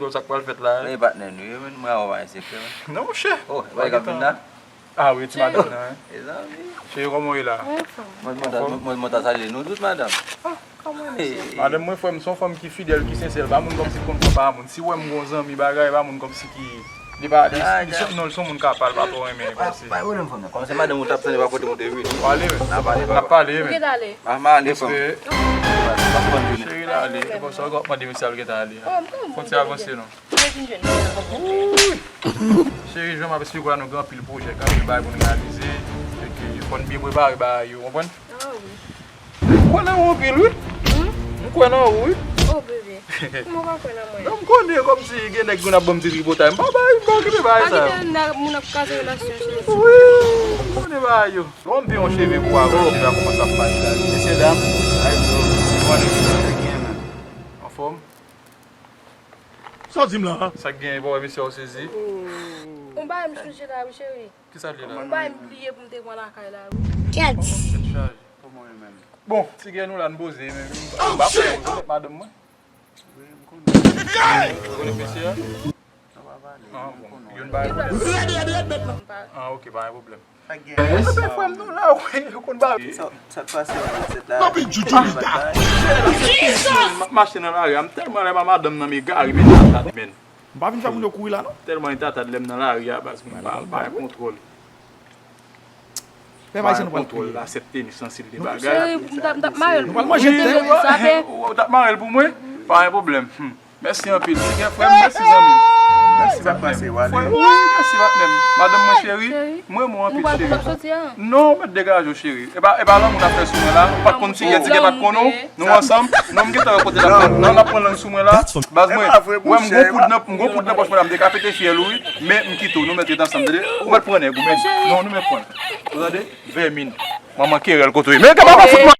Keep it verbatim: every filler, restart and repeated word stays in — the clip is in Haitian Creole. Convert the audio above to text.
Sa k pral fèt la? Men patnè nou ye, men mwen avè w pa gen sekrè, men. Non, monchè. Oh, e pa li k ap vin la? Ah wi, ti madanm nan, hein. Mezanmi. Cheri, kòman w ye la? Mwen anfòm. Mwen, mwen ta, mwen, mwen ta salye nou tout, madanm. Oh, kòman w ye, mesye? Madanm mwen, frè m, se yon fanm ki fidèl, ki sensè. L pa moun kòmsi ki konn pran pa moun. Si w wè m gon zanmi bagay, pa moun kòmsi ki, li pa, li, li se, non, li se yon moun k ap pale, pa twò renmen pase. Pa, pa pwoblèm, fanm nan. Kòm se madanm ou t ap tann, pa kote m te vini. W ale, men. N a pale, papa. N ap pale, men. Ou gentan ale? Ah, m ale, fanm. Respè. Cheri, l ale. E konsa, w ap mande mesye al gentan ale. Oh, m konn. Fòk se avanse, non. Mwen vin jwenn mwen nan kòm konpè. Cheri, jan m ap esplike w la, nou gen anpil pwojè, gen anpil bagay pou n reyalize. E ke fò n byen prepare bagay yo, w konprann? Ah wi. M kwè nan ou anpil, wi. Hmm? M kwè nan ou, wi. Oh, bebe. Kòman w pa kwè nan mwen? Non, m konnen kòmsi gen nèg vin ap ban m ti tripotay. M pa bay, m pa okipe bagay sa yo. Pa kite moun ap kraze relasyon, cheri. Wi, m konnen bagay yo. Bon, m peye yon cheve pou w avè, cheve a kòmanse ap pale la. Mesye dam, how you doing? Morning, sir. Anfòm? Sa w di m la a? Sa k genyen, pa wè mesye a w sezi? Yon bagay m sonje la wi, cheri. Kisa l ye la? Yon bagay m bliye pou m te pran lakay la wi. Kèt. Tèt chaje. Bon, ti gè nou la, n poze, men m pa fè madanm mwen. Ou konnen mesye a? Ah, bon. Youn pa reponn. Ah, ok, pa gen pwoblèm. Ebyen, frè m, nou la, wi, yo konn ba. Sa, sa k pase nan tèt la? Papi Djoudjou Mita. M ap mache nan lari a, m tèlman lè pa madanm nan, m egare, men tatad, men. M pa vin fè moun yo kouri la, non. Tèlman entatad lè m nan lari a, baz, m pa, pa gen kontwòl. Pèp ayisyen nou pral kriye. Aksepte li sansi li bagay. Cheri, m t ap, m t ap mare l pou mwen. Nou pral manje tè. Ou t ap mare l pou mwen? Pa gen pwoblèm. Hmm. Mèsi anpil. Ti gen frè m, mèsi zanmi m. Mèsi patnè m. Frè, wi, mèsi patnè m. Madanm mwen cheri, m renmen w anpil cheri. Non, mèt degaje w cheri. E pa, e pa lanmou n ap fè sou mwen la. Ou pa t konn ti gen, ti gen pa t konn ou. Nou ansanm. Non, m gentan wè kote l ap pran, nan l ap pran lang sou mwen la. Baz mwen, wè m gon poud nan, m gon poud nan pòch mwen la, m te ka pete fyèl ou wi. Men m kite w, nou mèt ret ansanm, tande? Ou mèt pran nèg ou, men. Non, nou mèt pran. Ou tande? Vèmin. Manman kerèl kote w ye. Men kè pa fout mwen.